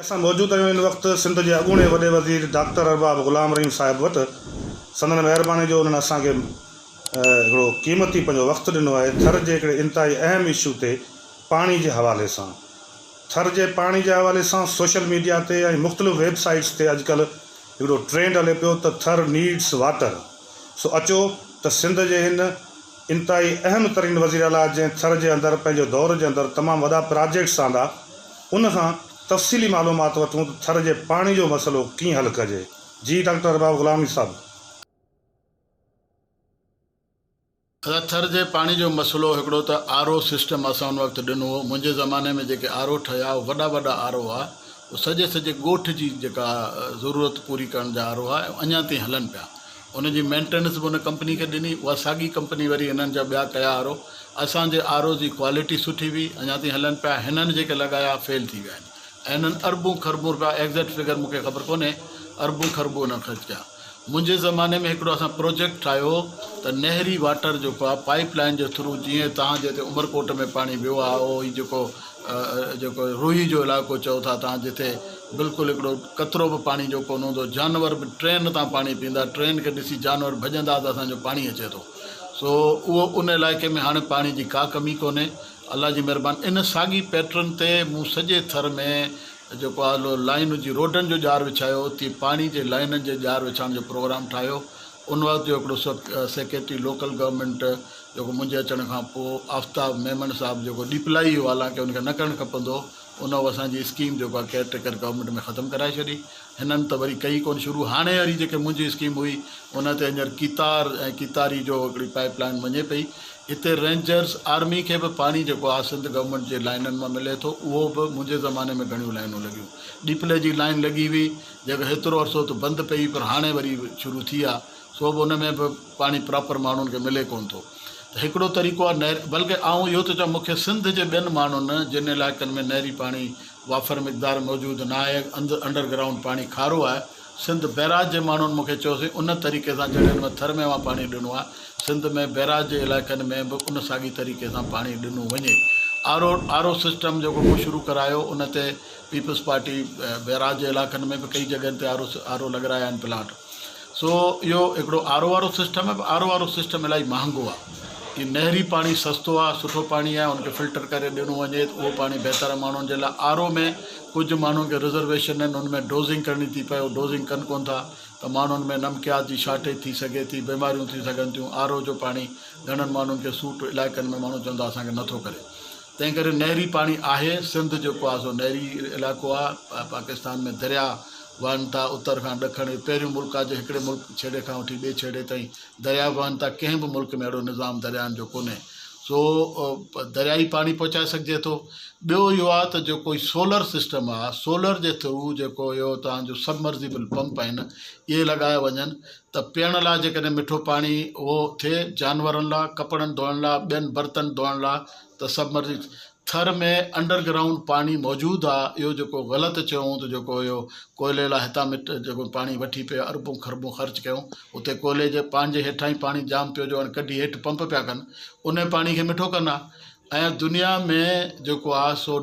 اسان موجود آهيون هن وقت سنڌ جي اڳوڻي وڏي وزير ڊاڪٽر ارباب غلام رحيم صاحب وٽ. سندن مهرباني جو انهن اسان کي هڪڙو قيمتي پنهنجو وقت ڏنو آهي ٿر جي هڪڙي انتهائي اهم اشو تي پاڻي جي حوالي سان. ٿر جي پاڻي جي حوالي سان سوشل ميڊيا تي ۽ مختلف ويب سائيٽس تي اڄڪلهه هڪڙو ٽرينڊ هلي پيو ته ٿر نيڊس واٽر سو اچو ته سنڌ جي هن انتهائي اهم ترين وزيراعليٰ جنهن ٿر جي اندر پنهنجي دور جي اندر تمام وڏا پراجيڪٽس آندا ان کان تفصيلي معلومات وٺون ته ٿر جي پاڻي جو مسئلو ڪيئن حل ڪجي. جي ڊاڪٽر ارباب غلامي صاحب. ادا ٿر جي پاڻي جو مسئلو هڪڙو ته آر او سسٽم اسان ان وقت ڏنو هو منهنجي زماني ۾ جيڪي آر او ٺهيا اهي وڏا وڏا آر او هئا اهي سڄي سڄي ڳوٺ جي جيڪا ضرورت پوري ڪرڻ جا آر او هئا ۽ اڃا تائين هلن پيا ان جي مينٽيننس به ان ڪمپني کي ڏني اها ساڳي ڪمپني وري هنن جا ٻيا ڪيا آر او اسان جي آر او جي ڪوالٽي سٺي هئي اڃا تائين هلن پيا هنن جيڪي لڳايا فيل ٿي ويا آهن ۽ هنن اربون کربون روپيا ايگزيڪٽ فگر مون کي خبر ڪونهي اربون کربون هنن خرچ ڪيا منهنجي زماني ۾ هڪڙو اسان پروجيڪٽ ٺاهيو ته نهري واٽر جيڪو آهي پائپ لائن جي ٿرو جيئن توهان جي هتي عمرڪوٽ ۾ پاڻي ويو آهي اهو هي جيڪو جيڪو روهي جو علائقو چئو ٿا توهان جتي بلڪل هڪڙو قطرو به پاڻي جو ڪونه هوندو جانور به ٽرين تان پاڻي پيئندا ٽرين کي ڏسي جانور ڀڄندا ته اسان جو پاڻي اچي ٿو سو اهو ان علائقي ۾ هاڻي پاڻي جي ڪا ڪمي ڪونهي الله جي مهرباني ان ساڳي پيٽرن تي مون سڄي ٿر ۾ جيڪو آهي لائين جي روڊن جو ڄار وڇايو تيئن پاڻي جي لائينن جي ڄار وڇائڻ جو پروگرام ٺاهيو ان وقت جو هڪڙو سيڪريٽري لوڪل گورنمينٽ جيڪو منهنجي اچڻ کان پوء آفتاب ميمڻ صاحب جيڪو ڏيپلائي هو حالانڪه ان کي نه ڪرڻ کپندو هو ان اسان جي اسڪيم جيڪو آهي ڪيئر ٽيڪر گورنمينٽ ۾ ختم ڪرائي ڇڏي. هنن ته وري ڪئي ڪونه شروع. هاڻي وري جيڪي منهنجي اسڪيم هئي ان تي هينئر ڪيتار ۽ ڪيتاري جو هڪڙي پائيپ لائين وڃي پئي. هتي رينجرز آرمي کي به پاڻي جيڪو آهي سنڌ گورنمينٽ جي لائينن مان ملي ٿو اهو به منهنجي زماني ۾ گهڻيون لائينون لڳيون. ڏيپلي جي لائين لڳي هئي جيڪا هيترو عرصو ته بند پئي پر هاڻي وري شروع ٿي آهي سو به ان ۾ به پاڻي پراپر ماڻهن کي ملي ڪونه ٿو. ته هڪڙو طريقو آهي نهر بلڪه آئون اهو ٿو چوان مون کي سنڌ جي ٻين ماڻهن جن علائقن ۾ نهري پاڻي وافر مقدار موجود نه آهي انڊر گرائونڊ پاڻي کارو آهي سنڌ بئراج جي ماڻهن مون کي چيو سائين ان طريقي سان جهڙي نموني ٿر ۾ اوهان پاڻي ڏنو آهي سنڌ ۾ بئراج جي علائقن ۾ به ان ساڳي طريقي سان پاڻي ڏنو وڃي R O R O system جيڪو مون شروع ڪرايو ان تي پيپلز پارٽي بئراج جي علائقن ۾ به ڪئي جڳهين تي آر او آر او لڳرايا آهن پلانٽ سو اهو هڪڙو آر او وارو سسٽم آهي پر آر او وارو سسٽم الاهي مهانگو آهي. هي نهري پاڻي سستو آهي، سٺو پاڻي آهي، ان کي فلٽر ڪري ڏنو وڃي ته اهو پاڻي بهتر آهي ماڻهن جي لاء. آر او ۾ ڪجهه ماڻهن کي رزرويشن آهن، ان ۾ ڊوزنگ ڪرڻي ٿي پئي، اهو ڊوزنگ ڪن ڪونه ٿا ته ماڻهن ۾ نمڪيات جي شارٽيج ٿي سگهي ٿي، بيماريون ٿي سگهن ٿيون. آر او جو پاڻي گهڻن ماڻهن کي سوٽ علائقن ۾ ماڻهو چون ٿا اسان کي نٿو ڪري. تنهن ڪري نهري پاڻي آهي، سنڌ جيڪو آهي سو نهري علائقو آهي، پاڪستان ۾ درياء وهن ٿا، اتر کان ڏکڻ اهو پهريون ملڪ آهي جو هڪڙي ملڪ ڇيڙي کان وٺي ٻئي ڇيڙي تائين درياء وهن ٿا، ڪنهن به ملڪ ۾ اهڙو نظام دريائن جو ڪونهي، سو دريائي پاڻي پهچائي سگهجي ٿو. ٻيو اهو آهي ته جيڪو هي سولر سسٽم آهي، سولر جي ٿرو جيڪو اهو توهان جو سبمرزيبل پمپ آهن اهي لڳايا وڃن ته پيئڻ لاء جيڪڏهن مٺو پاڻي اهو ٿئي، جانورن لاء، ڪپڙن ڌوئڻ لاء، ٻين برتن ڌوئڻ لاء ته سب مرضي ٿر ۾ انڊر گرائونڊ پاڻي موجود آ اهو جيڪو غلط چيو ته جيڪو اهو ڪوئلي لاء هتان مٽ جيڪو پاڻي وٺي پيو اربون کربون خرچ ڪيون اتي ڪوئلي جي پنهنجي هيٺان ئي پاڻي جام پيو جو هاڻي ڪڍي هيٺ پمپ پيا ڪن ان پاڻي کي مٺو ڪن ها ۽ دنيا ۾ جيڪو آ سو.